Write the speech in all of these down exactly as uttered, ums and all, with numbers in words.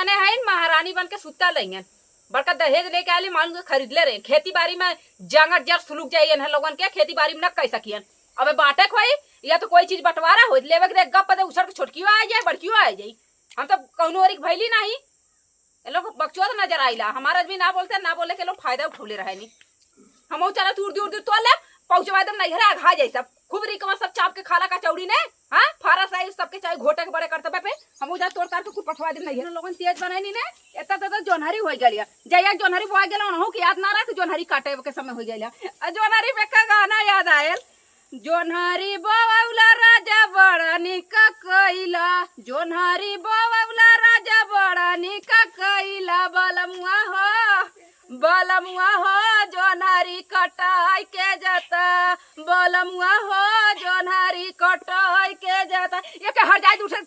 मने है महारानी बन के सुत्ता लइहन। बड़का दहेज लेके आली, मान के खरीद ले रहे। खेती बारी में जांगर जर सुलुक जाई, इन्हन लोगन के खेती बारी में न कह सकियन। अबे बांटे खोई, या तो कोई चीज बंटवारा होई, लेवे के दे, गप दे उछड़ के छोटकियो आ जाए, बड़कियो आ जाए। हम तो कौनो ओरी के भइली नाही। ये लोग बकचोद नजर आइला। हमार आदमी ना बोलते, ना बोले के लोग फायदा उठौले रहे नी। हमहू चला तू उर्दी उर्दी तोड़ ले, पहुंचवा देम नैहरे, अघा जाई सब। खूब रिकवा सब चाप के खाला कचौड़ी ने, हाँ? फारस आई सबके चाहे घोटे के बड़े करते बे पे, हमहू जा तोड़ तार के खूब पठवा देम नैहरे। लोगन तेज बनाई नी ने, एतना तो, तो जोन्हरी होई गलिया। जइया जोन्हरी बोआ गेला, उनहू के याद ना रहे कि जोन्हरी काटे के समय होई गलिया। आ जोन्हरी पे का गाना याद आयल, जोन्हरी बोवला राजा बड़ा निक कइला, जोन्हरी बोवला राजा बड़ा निक कइला, बलमुआ हो, बलमुआ हो, जोन्हरी कटाई के जाता, बलमुआ हो, जोन्हरी कटाई के जाता। ये के हर जाए उठे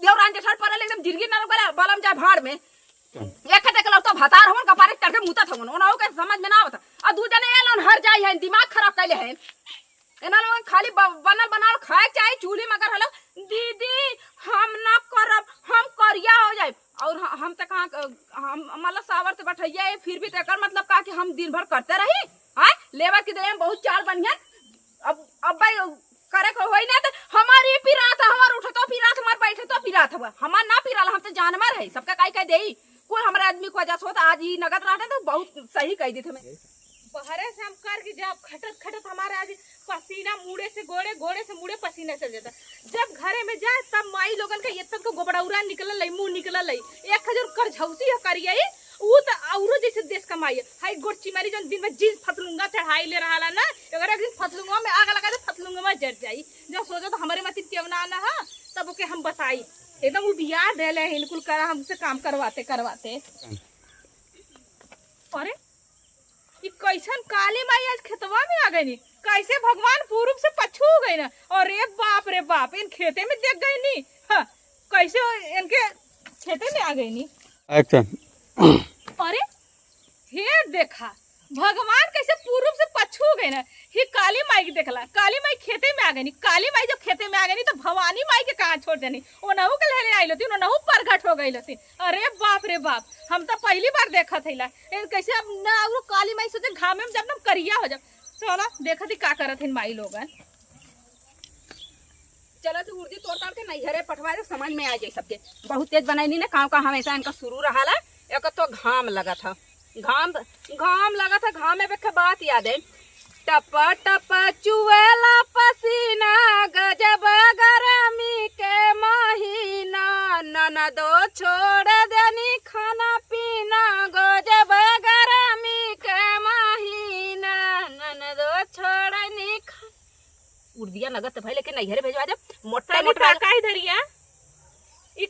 देवरान जेठान परल एकदम जिंदगी नरक वाला, बलम जाए भाड़ में। एक देख लो तो भतार हमन कपारे चढ़ के मुतत हमन, ओनाऊ के समझ में ना आवत। आ दू जने एलन हर जाई हैं, दिमाग खराब कैले हैं। एना लोगन खाली ब-, बनल बनावल खाए के चाही, चूल्ही में अगर हलो, "दीदी, हम ना करब, हम करिया हो जाए।" और ह-, हम त कहाँ क-, हम, मतलब, सावर से बैठैया है, फिर भी तो एकर मतलब का कि हम दिन भर करते रही? हाँ, लेबर के देह में बहुत चाल बनिहन। अब, अब भाई, करे को होई ना, तो हमार ई पिरात, हमार उठतो पिरात, हमार बैठतो पिरात हुआ, हमार ना पिराला, हम तो जानवर है, सबका काई कह देई। कुल हमारे आदमी को वजह से होता, आज ई नगद रहते तो बहुत सही कह देते हमें। बहरे से हम करके जब खटत खटत हमारे आज पसीना मुड़े से गोड़े, गोड़े से मुड़े पसीना चल जाता। जब घरे में जाए तब माई लोगन का ये तक गोबड़ौरा निकलल है, मुंह निकलल है, एक खजूर करझौसी है करिया ही, ऊ त औरो जैसे देश का माई है। हाई गोड़ चिमारी जौन दिन में जींस फतलुंगा चढ़ाई ले रहा ना, अगर एक दिन फतलुंगा में आग लगा दे, फतलुंगा में जर जाई। जब सोचो तो हमारे मतिन केवना आना है, तब ओके हम बताई। एकदम उ बियाह देले है, इनकुल करा हमसे काम करवाते करवाते। अरे, ई कैसन काली माई आज खेतवा में आ गई? कैसे भगवान पूरब से पछू गई ना? अरे बाप रे बाप, इन खेते में देख गई नी। हाँ, कैसे इनके खेते में आ गई नी? Action। अरे, हे देखा, भगवान कैसे पूरब से पछू गए ना। ही काली माई के देखला, काली माई खेते में आ गई नी। काली माई जब खेते में आ गई नी, तो भवानी माई के कहाँ छोड़ देनी? ओनहु के लेले आई लती, ओनहु प्रगट हो गई लती। अरे बाप रे बाप, हम तो पहली बार देखत हईला। इन कैसे अब ना, और काली माई सोचे घामे में जब ना करिया हो जाब। चलो, देखत ही का करत हईन माई लोगन। चलो, तू उर्दी तोड़ ताड़ के नैहरे पठवा दे, समझ में आ जाई सबके। बहुत तेज बनाई नी ना, काम का हमेशा इनका शुरू रहाला। एक तो घाम लगत ह, घाम, घाम लगत ह, घाम में एक बात याद है, टप टप चुएला पसीना, गजब गरमी के महीना, ननदो छोड़ देनी खाना पीना, गजब गरमी के महीना, ननदो छोड़नी खा-, उर्दिया नगद त भाई लेकिन नैहरे भेजवा दे, मोटा काली मोटा। फाका इधरिया, ई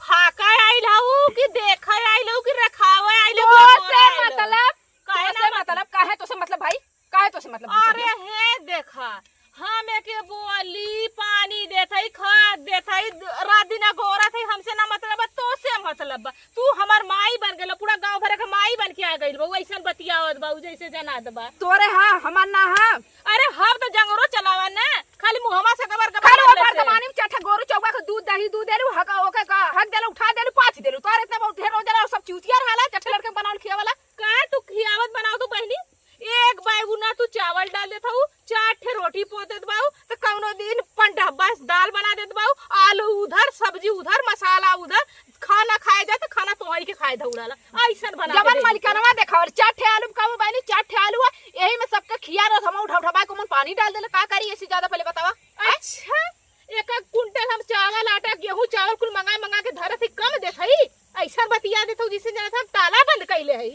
फाका आइल हऊ कि देखे आइल हऊ कि रखावे आइल हऊ कि तोसे आइल हऊ? मतलब, काहे तोसे ना मतलब, काहे तोसे मतलब भाई? काहे तोसे मतलब पूछत अरे है? हे देखा, हम एके बोली, पानी देत हई, खाद देत हई, द-, रात दिन अगोरत हई, हमसे ना मतलब बा, तोसे मतलब बा। तू हमार माई बन गइल, पूरा गाँव भर के माई बन के आ गइल बा, वैसन बतियावत बा, उ जैसे जनात बा। तोरे हा, हमार ना हा। अरे हम तो जंगरो चलावा ना, खाली मुहवा से गबर गबर खाली वो करले से। बर्तमानी में चट्ठा गोरू चौवा के दूध दही दूध देलू, हक, ओके का, हक देलू, उठा देलू, पाच देलू। तोरे इतना बहुत ढेर हो जाला, सब चूतिया रहला, चट्ठे लड़के के बनावल खियावला। काहे तू खियावत बनाओ तू बहिनी? एक बैगुना तू चावल डाल देत हऊ, चार ठे रोटी पोत देत बाऊ, त कौनो दिन पंडह बस दाल बना देत बाऊ, आलू उधर, सब्जी उधर, मसाला उधर, खाना खाए जाए त खाना तोहई के खाए दौड़ाला, ऐसन बना के जवन दे देत मलिकनवा देखावल, चार ठे आलू का वो बनी, चार ठे आलू है, यही में सबका खिया रहत, हम उठा उठा बाई को मन पानी डाल देले, का करी ऐसी ज्यादा पहले बतावा? अच्छा, एक एक कुंटल हम चावल, आटा, गेहूं, चावल कुल मंगा मंगा के धरत ही, कम देत हई, ऐसन बतिया देत हऊ, जिसे जनत हम ताला बंद कैले हई।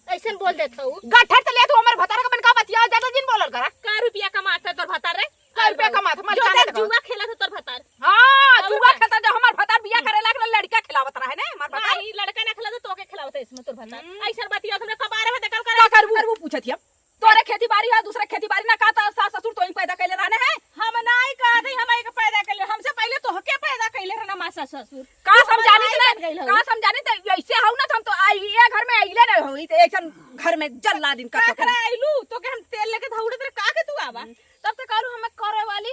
ऐसन बोल देत हऊ। गठर त ले तू हमर भतार के बन का बतिया, ज्यादा जिन बोलल करा। का रुपया कमात है तोर भतार रे? का रुपया कमात है? जो मलिकाना ते देखो। जुआ खेलत है तोर भतार। हाँ, और जुआ का? खेलता जो हमर भतार बिया करे लाग लड़का खिलावत रहे ने, हमर भतार। नहीं, लड़का ना खिलावत, तोके खिलावत है इसमें तोर भतार। हम्म। ऐसन बतिया हमरा कबारे में देखल करे। का करबू? करबू पूछत हिया। तोरे खेती बारी है, दूसरे खेती बारी ना का, तो सास ससुर तोही पैदा कैले रहने हैं। हम नाई कहत हई, हम एक पैदा कैले, हमसे पहले तोहके पैदा कैले रहना माँ सास ससुर। का तू हमर समझानी माई त बन गइल हऊ। का समझानी त ऐसे हऊ ना, त हम तो आई, ये घर में आइले रहे होई, त ऐसन घर में जल्ला दिन का का तो करे आइलू, तोके हम तेल लेके धौड़त रहे, का के तू आवा? हम्म। तब तो कहलू हमें करे वाली,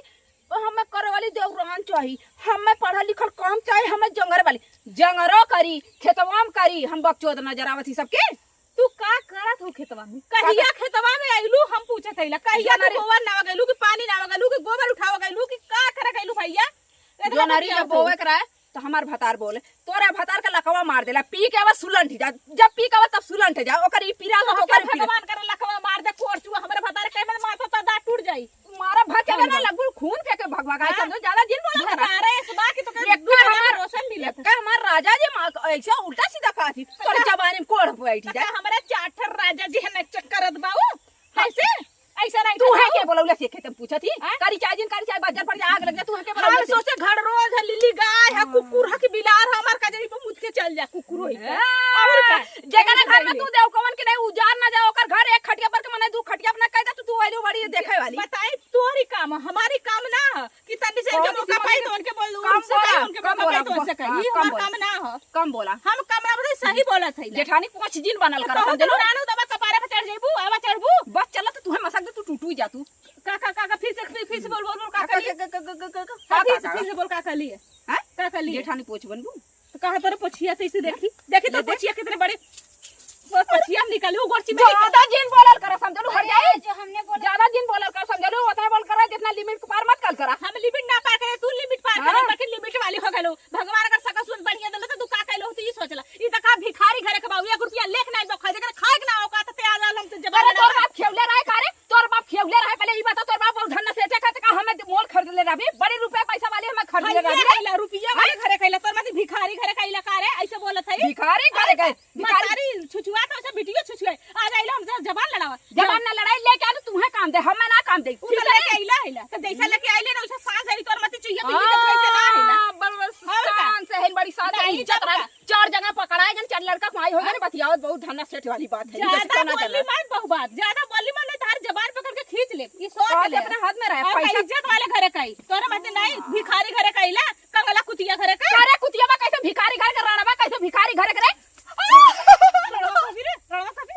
ओ हमें करे वाली देवरान चाही, हमें पढ़ल लिखल कम चाही, हमें जंगरे वाली। जंगरो करी, खेतवा में करी, हम बकचोद नजर आवत ही सबके। तू का करत हो खेतवा में? कहिया खेतवा में अइलू, हम पूछत हइला। कहिया तू गोबर नावा गइलू कि पानी नावा गइलू कि गोबर उठावा गइलू कि का करे गइलू भइया? इतना जो नरी बतियावत हो। बोवे के रहे, तो हमार भतार बोले, तोरा भतार के लकवा मार देला, पी के आवा सुलंठ जा, जब पी के आवा तब सुलंठ जा, ओकर ई पीरा तो तो ओकर ओकर ई पीरा। भगवान करे लकवा मार दे, कोर चुआ, हमरे भतार के में मारता तो दांत टूट जाई। मारा भर के हाँ, ना हाँ। लगबू खून फेंके भगवा गाय हाँ। समझो, ज्यादा जिन बोला करा। भतारे इस बात की तो एक दू हजार हमार, रोशन मिले एक हमार राजा जी माँ ऐसा उल्टा सीधा कहा थी, तोर जबानी में कोढ़ बैठी जाए। हमरा चार ठर राजा जी है न चक्कर बाऊ, कैसे? ऐसा नहीं तू है के बोलौले से खेत में पूछत ही? हाँ? करी चाय जिन, करी चाय, बाजार पर जा, आग लग जा, तू है के हम बोलौले से? सोचे घर रोज है, लिली गाय है, हाँ। कुकुर है कि बिलार है, हमार का जरी पे मुद के चल जा, कुकुर होई के। हाँ। और का? जेकरे घर में तू देव कवन के नहीं उजार ना जाओ, ओकर घर एक खटिया पर के मने दू खटिया अपना कह दे, तू, तू वाली बड़ी देखे वाली। बताई, तोहरी काम, हमारी काम ना है। कि तनी से कौन इनके मौका किसी पाई को तो उनके बोल, कम उनसे बोला, कही, उनके कम मौका बोला, पाई तो उनसे कही। हाँ, ये कम हमार बोला। काम ना हो। कम बोला। हम कम ना बोले, सही बोलत है। जेठानी पाँच दिन बनल तो करत, बहुत समझलू? पुरानो दबा कपारे पे चढ़ जइबू, आवा चढ़बू। बस चला तो तुहे मसक दे, तू टूटू जा तू। का, का, का, का, फिर से, फिर, फिर से बोल, बोल, बोल, का का, करी? का, का, का, का, का, का, फिर से, का, फिर से बोल, का कर लिए? हैं? का कर लिए? जेठानी पोछ बनबू? तो कहा तोरे पोछिया तो इसे देखी, देखी तो ले देख। पोछिया कितने बड़े, वो पोछिया हम निकाली, वो गोरची में ज्यादा जिन बोलल करा, समझलू, हट अरे, जाए। जो हमने बोला ज्यादा जिन बोलल करा, समझलू, उतना बोल करा, जितना लिमिट के पार मत कल करा। हम लिमिट ना पार करे, तू लिमिट पार करे, हाँ। बाकी लिमिट वाली हो गलो। भगवान अगर सकल सुन बढ़िया देले तो तू का कैलो, तू ये सोचला। ई त का भिखारी घरे के बाबू, एक रुपया लेख नहीं दो, खा, जेकर खाए के ना औकात ते आ जाल हमसे जबर अरे, तोर लड़ा। बाप खेवले रहे का रे? तोर बाप खेवले रहे, पहले ई बता, तोर बाप बहुत धन से का हमें मोल खरीद ले रहबी, बड़ी रुपया पैसा वाली हमें खरीद ले भैया रहबी। कैला, रुपया वाले हैं? घरे कैला, तोर मत भिखारी घरे कैला का रे, ऐसे बोलत है। भिखारी घरे अरे, गए, भिखारी। मतारी छुछुआ तो ऐसे बिटियो छुछुए। आ जाइला हमसे जबान लड़ावा। जबान ना लड़ाई, लेके आलू तुम्हें काम दे, हमें ना काम दे। उ ठीक तो है? लेके आइला हैला, तो जैसा लेके आइले ना, वैसा सांस है, तोर मत चाहिए, तो ये तो कैसे ना हैला। हाँ, बड़, बड़ और का? शान से है, बड़ी शान से नहीं, इज्जत तब रहा। का? चार जगह पकड़ाए जन, चार लड़का को आई हो गए, बतियावत बहुत धन्ना सेठ वाली बात है, ज्यादा इज्जत ना बोली चला। मत बहु बात, ज्यादा बोली मत, नहीं तार जबान पकड़ के खींच ले। ये सोच बात ले। अपने हाथ में रहे, और पैसा। इज्जत वाले घरे का ही, तोरे मत नहीं, भिखारी घरे का ही ला, कंगला कुतिया घरे का। अरे कुतिया बा कैसे भिखारी घर के, राणा बा कैसे भिखारी घर के रे? रणवा कभी रे, रणवा कभी।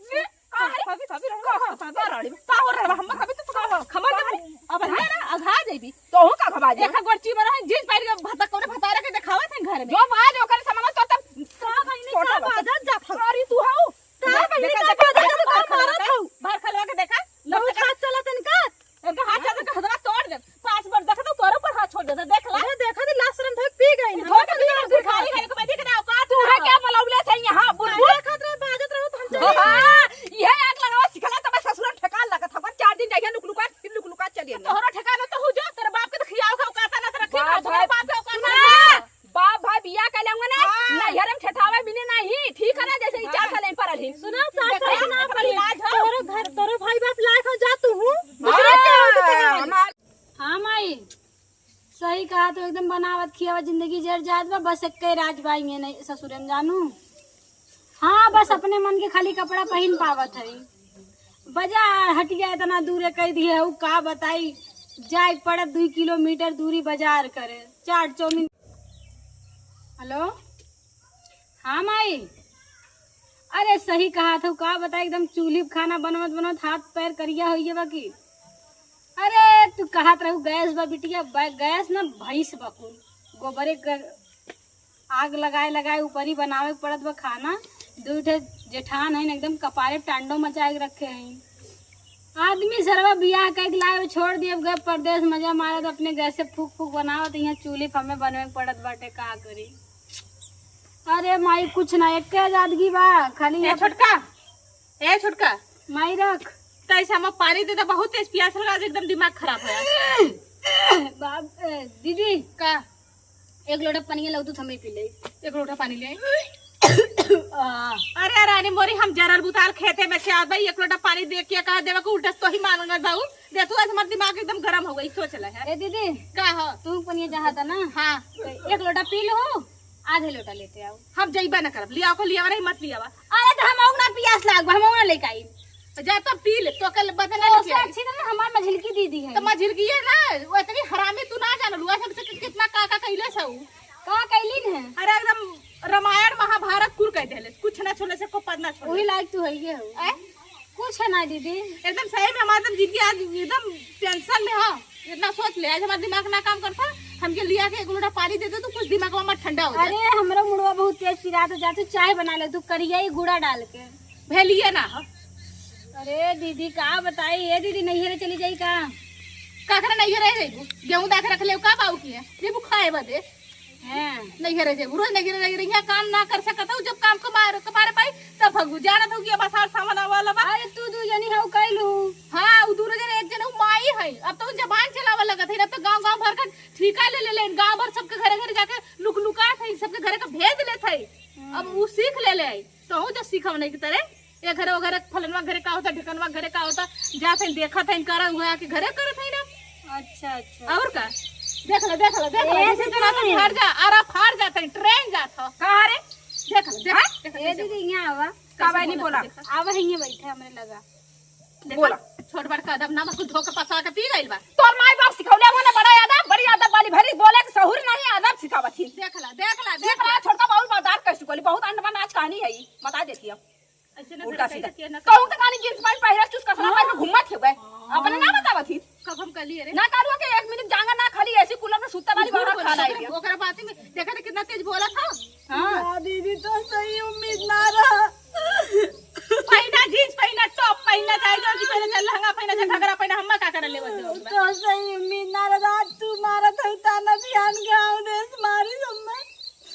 ये का है? कभी, कभी रणवा, कभी। का हो रणवा? हम कभी तो का हो? खबर दे। अब है ना, अघा जाइबी। तोहू का घबा जा। देखा गोरची में रहे, जींस पहिर के भता-, कौने भतारे के देखावत है घर में। जो बाज ओकर सामान तो तब का बहिनी फोटो का बा। बाजत जात हौ। अरे तू हौ। का बहिनी देखा, का देखा, बाजत देखा, हौ, देखा, मारत हौ। भर खलवा के देखा। बहुत हाथ चलत है इनका। इनका हाथ चलत है, हथवा तोड़ दे। पांच बार देखा तो तोरे पर हाथ छोड़ देता, देख ला। अरे देखा तो लास्ट रन धोई पी गई। धोई के पी गई, भिखारी है, एक बार देख रहा औकात तू है ना। क्या बोलौले थे यहाँ, बुलबुल? अरे खात रहे, बाजत रहो तो हम चले। हाँ, ये आग लगावा सिखला तब ससुरा ठेकान लगत है। चार दिन जाइए लुक लुका, फिर लुक लुका चलिए। तोहरा ठेकान तो हो जो, तेरे बाप के तो खियाओ का औकात ना, तेरा बाप खियाओ, तोहरा भाई, बाप के औकात सुना। ना। बाप भाई बियाह कर लेंगे ना, हाँ। नैहर में ठेठावे भी नहीं, ठीक है ना, जैसे ई चार हाँ। साल में पड़ल ही। सुना, सास देख, ससुर ना देख, पड़ी। इलाज हो। तोरो घर, तोरो भाई बाप लायक हो जा तू हूँ। दूसरे के हो तो हाँ, कहाँ? हमार हाँ माई, सही कहा तो एकदम बनावत खियावत जिंदगी जर जात बा, बस एक्के राज बा इहे नहीं ससुरे में जानू। हाँ, बस अपने मन के खाली कपड़ा पहिन पावत है। बाजार हटिया इतना दूर है, कह दिए है, उ का बताई, जाए के पड़त दुई किलोमीटर दूरी बाजार करे, चाट चाउमीन। हेलो, हाँ माई, अरे सही कहा था, का बताई, एकदम चूल्ही पे खाना बनवत बनवत हाथ पैर करिया होइए बा की। अरे तू कहत रहू गैस बा बिटिया, बै-, गैस ना भैंस बा कुल, गोबरे ग-, आग लगाए लगाए ऊपर ही बनावे के पड़त बा खाना। दू ठे जेठान हईन, एकदम कपारे पे टांडो मचाए के रखे हईन। आदमी सरवा बियाह कइके लाए छोड़ दिए, गए परदेस मजा मारत, अपने गैस से फूक फूक बनावत, यहाँ चूल्ही पे हमें बनवे के पड़त बाटे, का करी। अरे माई कुछ ना, एक आजादगी बा खाली। ए छोटका, ए छोटका, माई रख। तैसे हम पानी दे दे, बहुत तेज प्यास लगा, आज एकदम दिमाग खराब है। बाप, ए, दीदी। का? एक लोटा पानी लाओ तो हमें पी ले। एक लोटा पानी ले आई। आ। अरे रानी मोरी, हम जरल बुताल खेते में से आवत भाई, एक लोटा पानी दे के कहा देवे को उल्टा तो ही मांगत भाऊ। दे तू, आज हमार दिमाग एकदम गरम हो गई, सोच ले है। ए दीदी। का हो? तू पनिया चाहता ना? हाँ। तो एक लोटा पी लो। आधे लोटा लेते आओ। हम जइबे न करब, लियाओ को लियावा नहीं, मत लियावा। अरे तो हम ना पियास लाग बा, हम ना लेके आई। जा तो पी ले, तो कल बदन तो लेके से आई। अच्छी ना हमार मझिलकी दीदी है। तो मझिलकी है ना, वो इतनी हरामी तू ना जान लुआ, सबसे कि-, कितना का का कैले से उ। का कैली ने? अरे एकदम रामायण महाभारत कुल कह देले, कुछ ना छोड़े से को पद ना छोड़े। वही लायक तू है ये हो। आय? कुछ है ना दीदी। एकदम सही में हमारे एकदम जिंदगी आज एकदम टेंशन में हो। इतना सोच ले, आज हमारा दिमाग ना काम करता, हमके लिया के एक लोटा पानी दे दे, तो कुछ दिमाग में ठंडा हो जाए। अरे, हमरा मुड़वा बहुत तेज पिरात हो जात, तू चाय बना ले, तू करिया ही गुड़ा डाल के। भेलिए ना हो। अरे दीदी, का बताई, ए दीदी, नैहरे चली जाई का? का करे नैहरे जइबू? गेहूं दा के रख ले, का बाऊ की है? जइबू खाए बदे। हैं। नैहरे जइबू, रोज नैहरे, नैहरे, यहाँ काम ना कर सकत हूँ, जब काम कमार, कमारे पाई, तब भगू। जानत हूँ कि अब आषाढ़ सावन आवे वाला बा। अरे तू दू जनी हऊ कैलू। हाँ, उ दोनों जने, एक जने उ माई है, अब तो जबान चलावे लगत है, अब तो गांव, गांव भर का ठिका ले ले लेन, गांव भर सबके घरे, घरे जाके लुक लुकात है, सबके घरे का भेज लेत है। हम्म। अब उ सीख ले ले है, तो हूँ जो सीखब नहीं की तरह, ये घरे, वो घरे, फलनवा घरे का होता, ढिकनवा घरे का होता, जात है, देखत है, करा हुआ कि घरे करत है ना। अच्छा, अच्छा। और का? देख ले, देख ले, देख ले, ए जैसे दीदी। जना तो फाड़ जा, अरे फाड़ जाते हैं, ट्रेन जात हो। का रे? देख ले, देख, हाँ? देख, ए देख, दीदी, यहाँ आवा। का भाई नहीं बोला? देखा। आवा, हिंगे बैठे हमरे लगा। देखा, बोला। छोट बड़ का अदब ना, कुल धो के पसा के पी गइल बा। तोर माई बाप सिखौले हो ना, बड़ा अदब, बड़ी अदब वाली भरी, बोले के सहूर नहीं, अदब सिखावत ही। देख ला, देख ला, देख देख ला। ला, छोटका बाउल बर्दाश्त कर चुकली, बहुत अंडमान आज कहानी है ई, बता देती अब। ऐसे ना उल्टा करे, सीधा। कैसे ना कहूँ तो कहानी जींस पैंट पहिरा चुस कसरा हाँ। पैर में घूमत है बे। हाँ। अपने ना बतावत ही। कब हम कहली रे? ना कहलू कि एक मिनट जांगर ना खाली एसी कूलर में सुत्ते वाली झूठ बाहर बोलत खा लाई है। ओकरा बात में देखा तो कितना तेज बोला था। हाँ। ना दीदी, तो सही उम्मीद ना रहा। पहिना जींस, पहिना टॉप, पहिना चाहे जो भी पहिना, चाहे लहंगा पहिना, चाहे घाघरा पहिना, हम्मा का करे लेवत देवत बा? तो सही उम्मीद ना रहा, तू मारत है ताना बिहान गाँव देश मारी हम्मा।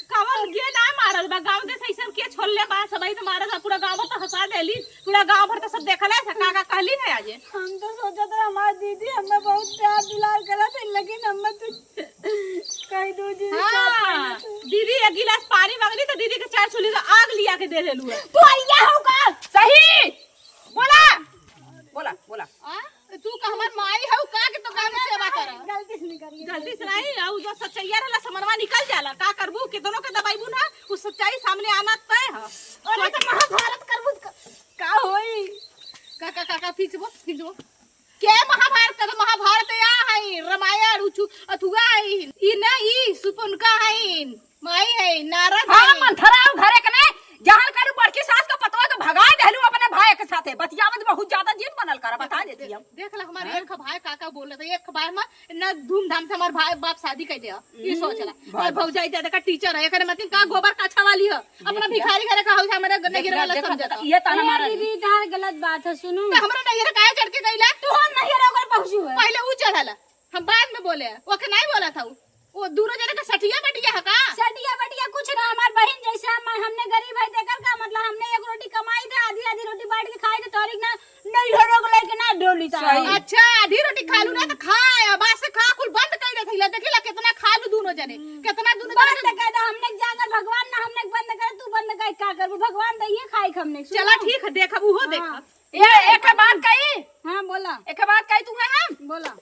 कावर ये ना मारल बा, गाँव देश ऐसन के छोड़ले बा, सबही तो मारल बा, पूरा गाँव तो हंसा देली, पूरा गाँव भर तो सब देखल है, का का कहली है आज। हम तो सोचत रहे हमार दीदी हमें बहुत प्यार दुलार करत है, लेकिन हमें तू कह दो जी, हाँ, दीदी एक गिलास पानी मांगली तो दीदी के चार चूल्ही का आग लिया के दे देलू है। तू आइया हो का? सही। बोला, बोला, बोला। आ? तू का हमार माई हऊ का कि तो काम सेवा कर? गलती से निकल गई। गलती से नहीं, आऊ जो सच्चाई रहला समरवा निकल जाला। का करबू? के दोनों के दबाईबू ना, उ सच्चाई सामने आना तय ह। अरे तो महाभारत करबू त क-, का होई? का, का, का, का, खींचबो, खींचबो। के महाभारत का तो महाभारत या है, रामायण उचु अथुआ है, ई ना ई सुपनका है। माई है, नारद हाँ, है। मंथरा आऊ घरे के में, जहन करू बड़की सास का पतवा के भगाए देहलू अपने भाई के साथे। बतियावत बहुत ज्यादा जिन बनल करा, बता देती हम। देख ला हमारे हाँ? एक भाई का का बोलत है, एक बार में ना धूमधाम से हमार भाई बाप शादी कर दिया। ये हम्म, सोच ला। भाई और भौजाई ज्यादा का टीचर है, एकरे मतलब का गोबर काछा वाली है। अपना देख ला। भिखारी घरे का हौज हमारे देख नगर ला, वाला देख ला, समझता। ये ताना ए मारा दीदी, तार गलत बात है, सुनू। तो हमरा नैहर काहे चढ़ के गईला? तू हम नैहर ओकर पहुँचू है। पहले ऊ चढ़ला, हम बाद में बोले, ओके नहीं बोला था ऊ। वो दूनो जने का सटिया बटिया है का? सटिया बटिया कुछ ना, हमार बहिन जैसे हम, हमने गरीब है, तेकर का मतलब, हमने एक रोटी कमाई थे, आधी आधी रोटी बांट के खाई थे, तोरी ना नैहरों को लेके ना डोली था। सही। अच्छा, आधी रोटी खा लू ना तो खाए, अब आज से खा, कुल बंद कर दे थैला, देखिला कितना खा लू दूनो जने, हम्म। कितना दूनो जने बंद कर दे, हमने जांगर भगवान ना हमने बंद कर, तू बंद कर, का करबू? भगवान दइए खाए के हमने, सुनो। चला ठीक है, देखब, उहो हाँ। देखब। ए, एक बात कही? हाँ, बोला। एक बात कही तुम्हें हम? बोला।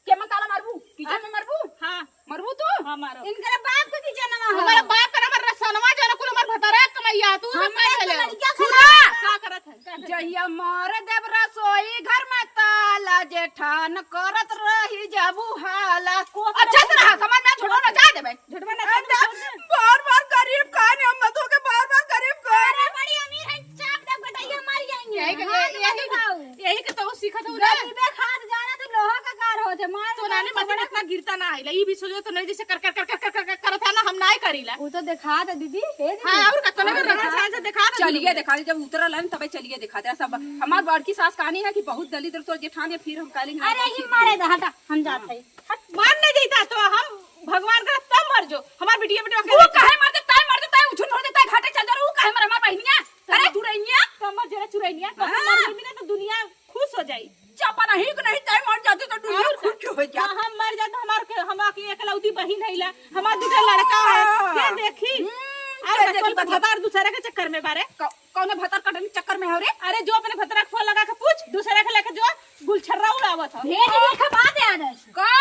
के में ताला मारबू? किचन हाँ। में मारबू? हाँ। मरबू तू? हाँ, मारो। इनकरे बाप के किचन में हो। हमारा बाप का नाम रसनवा, जो ना कुल हमार भतारा कमैया, तू सब हमरे कर ले। लड़किया सुना। का करत है? का करत है? जहिया मार देब रसोई घर में ताला, जेठान करत रही जबू हाला। अच्छा से रहा, समझ में छोड़ो ना, जा देबे। झुटवा ना अरे, कर दे। बार बार गरीब कहानी हम मत होके, बार बार गरीब कहानी। अरे, बड़ी अमीर है, चाप दे, गटैया मार जाएंगे। यही के, हाँ, यही, तो यही के तो सीखत हूँ ना। गरीबे खात जाना तो लोहा का कार होते, मार तो नानी मार मत इतना गिरता ना आइला, ई भी सोचो तो नहीं जैसे कर, कर, कर, कर, कर, कर, कर, करत है ना, हम ना ही करीला। वो तो दिखा दे दीदी, हे दीदी। हाँ, और का, तने हाँ, रंगा दिखा। साल से दिखा दे। चलिए दिखा दे, जब उतरल है ना, तबे चलिए दिखा दे। सब हमार बड़की सास कहानी है कि बहुत दलिद्र तोर जेठान है, फिर हम कहली ना, अरे, बहुत ही सीधी। मारे दा, हटा, हम जात हम्म। है। हट, मान नहीं देता तो हम भगवान का तब मर जो, हमार बिटिया बेटवा के वो काहे मर जाता है, मर जाता है, उछुन हो जाता है, घाटे चल जा रहा, वो काहे मर हमार बहिनिया? अरे, चुरैनिया। तो मर जरा चुरैनिया, तो हाँ। मर गई ना तो दुनिया खुश हो जाई। चापा नहीं कि नहीं, तय मर जाती तो दुनिया और खुश हो जाए। हाँ, हम मर जाते, हमार के, हम आके एकलौती बहिन है ला, हमार दूठे लड़का है, हाँ। के देखी? हम्म, और के बच्चों देखी, तो बताओ। भतार दूसरे के चक्कर में बारे। कौ-, कौन भतार कटनी चक्कर में हो रे? अरे, जो अपने भतार को फोन लगा के पूछ, दूसरे के लेके जो गुलछर्रा उड़ावत हो। भेज दे, एक बात याद है। का?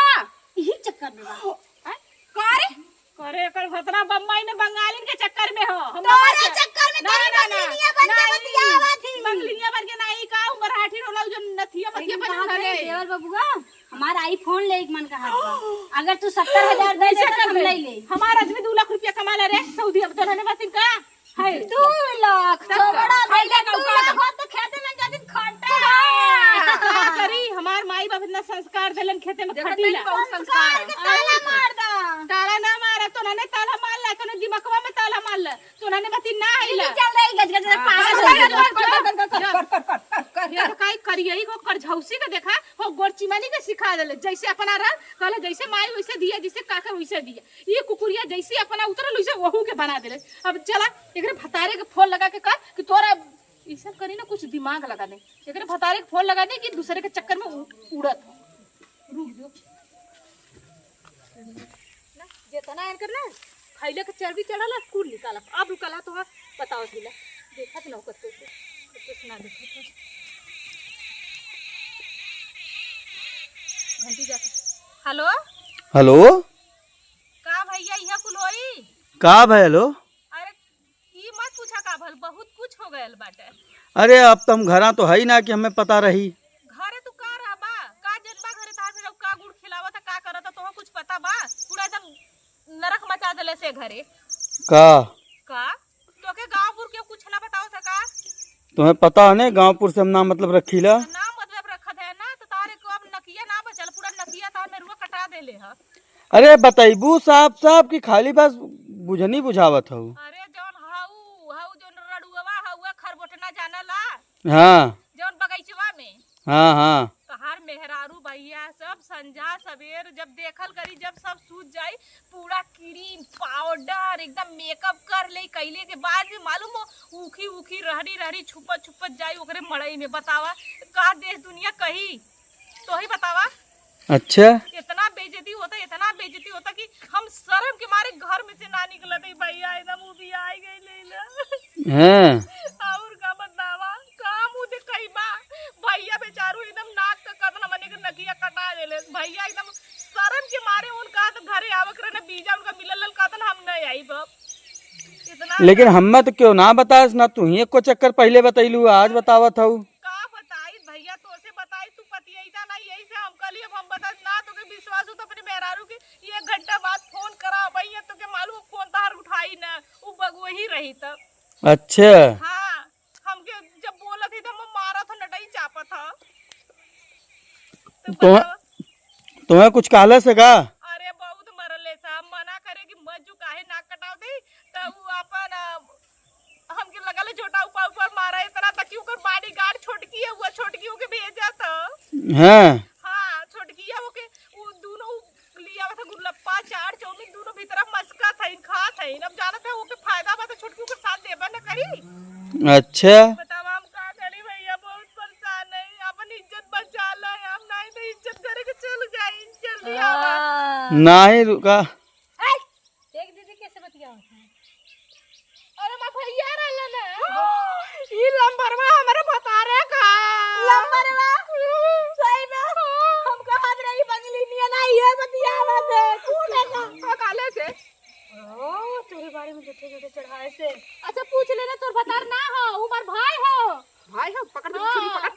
यही चक्कर में बा। हैं? का रे? अरे, एकर भतरा बम्बई में बंगालिन के चक्कर में हो। हम तोरे ना चक्कर में ना, तेरी ना, ना, बंगलिनिया बन ना, के ई बतियावा थी। बंगलिनिया बन के ना, ई का उमर हाथी रोला, जो नथिया पतिया लेकिन बन कहा रहे। थे, देवर बबुआ, हमारा iPhone ले एक मन कहा था। अगर तू सत्तर हजार दे दे, तो हम ले ले। हमारा आदमी दो लाख रुपया कमा ले रे, सऊदी, अब तो रहने बातिन का? है। दो लाख, तो का? बड़ा खाई ले, दो लाख हो तो खेते में जाती खटे। हाँ, का करी, हमार माई बाप इतना संस्कार देलन, खेते में देखो खटीला। तनी बहुत संस्कार संस्कार है। के ताला मार दा। ताला ना मारा, तो ना ताला मार ला, तो ना दिमकवा में ताला मार ला। तोहने बती ना आइला। चल रही गज गज हाँ, पागल कर, हो गया। कर, कर, कर, कर, कर, कर, कर, कर, कर। ये तो काई करिए, ई को करझौसी के देखा, हो गोर चिमनी के सिखा देले, जैसे अपना रह, कहले जैसे माई वैसे दिया, जैसे काका वैसे दिया। ये कुकुरिया जैसे अपना उतरल, वैसे वहू के बना देले। अब चला, एकरे भतारे के फोन लगा के कह कि तोरा ई सब करी ना, कुछ दिमाग लगा दे। एकरे भतारे के फोन लगा दे कि दूसरे के चक्कर में उ-, उड़त हो। रुक जो। ना, जेतना एनकर ना, खैले के चर्बी चढ़ल है, कुल निकालब। अब रुकल है तो बताओ थी ला। देखत ना कत्तो से, कत्तो से ना देखत है। घंटी जाके। हेलो? हेलो? का भैया, इहाँ कुल होई? का भयल हो? अरे, ई मत पूछा का भल, बहुत कुछ हो गयल बाटे। अरे, अब त हम घरा तो है ही ना कि हमें पता रही। घरे तू का रहबा? का जनबा घरे तार में लोग का गुड़ खिलावत है, का करत है, तोह कुछ पता बा? पूरा एकदम नरक मचा देले से घरे। का? का? तोके गाँवपुर के कुछ ना बतावत है का? तुम्हें पता है ने, गाँवपुर से हम ना मतलब रखीला। ना मतलब रखत है ना, तो तारे को अब नकिया ना बचल, पूरा नकिया तार में रुआ कटा देले है। अरे, बतैबू साफ साफ कि खाली बस बुझनी बुझावत हऊ? अरे, जौन हऊ, हऊ जौन रड़ुआ हऊ, खरबोटना जाना ला। हाँ। जौन बगैचवा में। हाँ, हाँ। तहार मेहरारू भैया सब संझा सबेर जब देखल करी, जब सब सूत जाई, पूरा क्रीम पाउडर एकदम मेकअप कर ले, कैले के बाद भी मालूम हो, ऊखी ऊखी रहरी रहरी छुपत छुपत जाई ओकरे मड़ई में। बतावा, का देश दुनिया कही? तो ही बतावा। अच्छा। इतना बेइज्जती होता, इतना बेइज्जती होता कि हम शर्म के मारे घर में से ना निकलत ही भैया, एकदम उबियाई गई ले ले। हैं। और का बतावा, का मुँह दिखाई बा? भैया बेचारू एकदम नाक का कतना मने के नकिया कटा देले। भैया एकदम शर्म के मारे उनका तो घरे आवक रहे ना, वीजा उनका मिलल रहल, कहतन हम नहीं आई बाप। इतना लेकिन हम्मे तो क्यों ना बतास ना, तू ही एको चक्कर पहले बतैलू, आज बतावत हऊ। का बताई भैया, तोसे बताई, तू पतियैता ना, यही से हम कहली अब हम बता ना, तोके विश्वास हो तो अपने मेहरारू के एक घंटा बाद फोन करा, भैया तोके मालूम हो फोन तहार उठाई ना, उ बगुआ ही रही तब। अच्छा। हाँ, हमके जब बोलत ही तो हम मारत हो, नटई चापत हो। तो तुम्हें, बताओ। तुम्हें कुछ कहले से का? अरे बहुत मरले सा, हम मना करे कि मत जो काहे नाक कटाव दे, तो उ अपन, अ, हमके लगल है झोटा ऊपर ऊपर मारा, इतना तक कि ओकर बॉडीगार्ड छोटकी है, वो छोटकी ओके भेजा था। हाँ। हाँ, छोटकी है ओके, वो दोनों लिया था गुलप्पा, चाट, चाउमीन, दोनों भी तरफ मस्का था, इन खा था, इन अब जाना था ओके फायदा बा तो छोटकी ओकर साथ देबा न करी। अच्छा। बतावा हम का करी भैया, बहुत परेशान है, अपन इज्जत बचा ला, हम नहीं तो इज्जत करे के चल जाई, जल्दी आवा। हाँ। नहीं रुका। ए, देख दीदी कैसे बतियावत है। अरे माँ भैया रहलन है। ई लंबरवा हमरे भतारे का। लंबरवा? सही में? हम कहत रही बंगली नियन आई है बतियावत है। तू देखा। का काले से? ओ, तेरे बारे में झूठे झूठे चढ़ाए से। अच्छा पूछ लेना, तोर भतार ना हो, उमर भाई हो। भाई हो, पकड़ दे, हाँ। छुरी पकड़।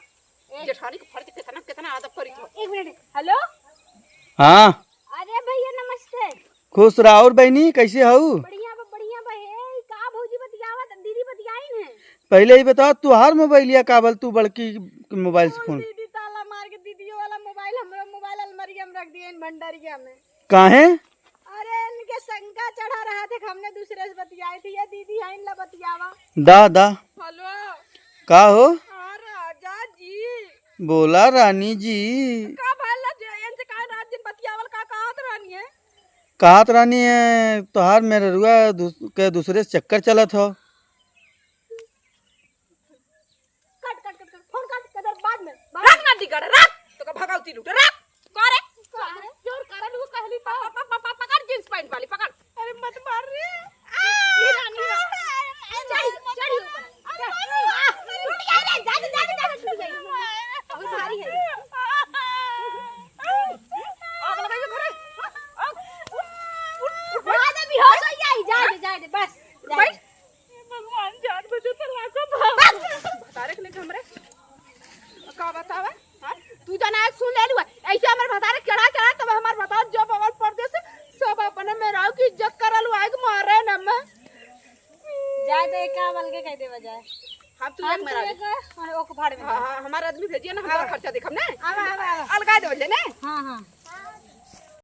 ए। जेठानी के फर्ज कितना, कितना अदब करी थो। एक मिनट। हेलो। हाँ। अरे भैया नमस्ते। खुश रह। और बहनी कैसे हऊ? बढ़िया बा, बढ़िया बा। हे, का भौजी बतियावत, दीदी बतियाई ने? पहले ही बताओ, तुहार मोबाइलिया का बल तू बड़की मोबाइल से फोन? दीदी ताला मार के दीदियों वाला मोबाइल हमरो मोबाइल अलमारिया में रख दिए इन भंडारिया में। काहे? अरे इनके शंका चढ़ा रहा था कि हमने दूसरे से बतियाई थी, ये दीदी है इनला बतियावा। दा, दा। हेलो। का हो? हाँ राजा जी। बोला रानी जी। का भला जे इनसे का रात दिन बतियावल का कहत रहनी है? कहत रहनी है तोहार मेहरुआ दूस-, के दूसरे से चक्कर चलत हो। कट, कट, कट, कट, फोन कट, कदर बाद में, बाद रख में। ना दिगड़, रख। तो का भगौती लूटे, रख। करे। करे। जोर करे, लू कहली तो। प-, प-, प-, प-, पकड़ जींस पैंट वाली, पकड़। अरे मत मार रे। ये रानी है। चढ़, चढ़ ऊपर। अरे मार रे। आ, टूट गया रे, जा, जा, जा, जा, टूट गई। बहुत भारी है। आग लगाइए घरे। आग, उठ, उठ, उठ, उठ। जा दे, बेहोश हो जाई, जा दे, जा दे, बस, जा दे। बैठ। भगवान जान बचे तो लाखों भाग। भतारे के लेके हमरे का बतावे? हाँ? तू जना एक सुन ले लुआ। ऐसे हमरे भतारे चढ़ा चढ़ा तब हमार भतार जब अवल परदेस सब अपने मेहरारू की इज्जत करल आए के मारे न में। जाए दे का बल के कह देवा जाए। हम तू एक मेरा आदमी। हाँ, ओके, भाड़ में। हाँ, हाँ, हमारा आदमी भेजिए ना, हम आवा। खर्चा देखब ना। आवा, आवा, आवा। अलगा देवल जाए ना। हाँ, हाँ।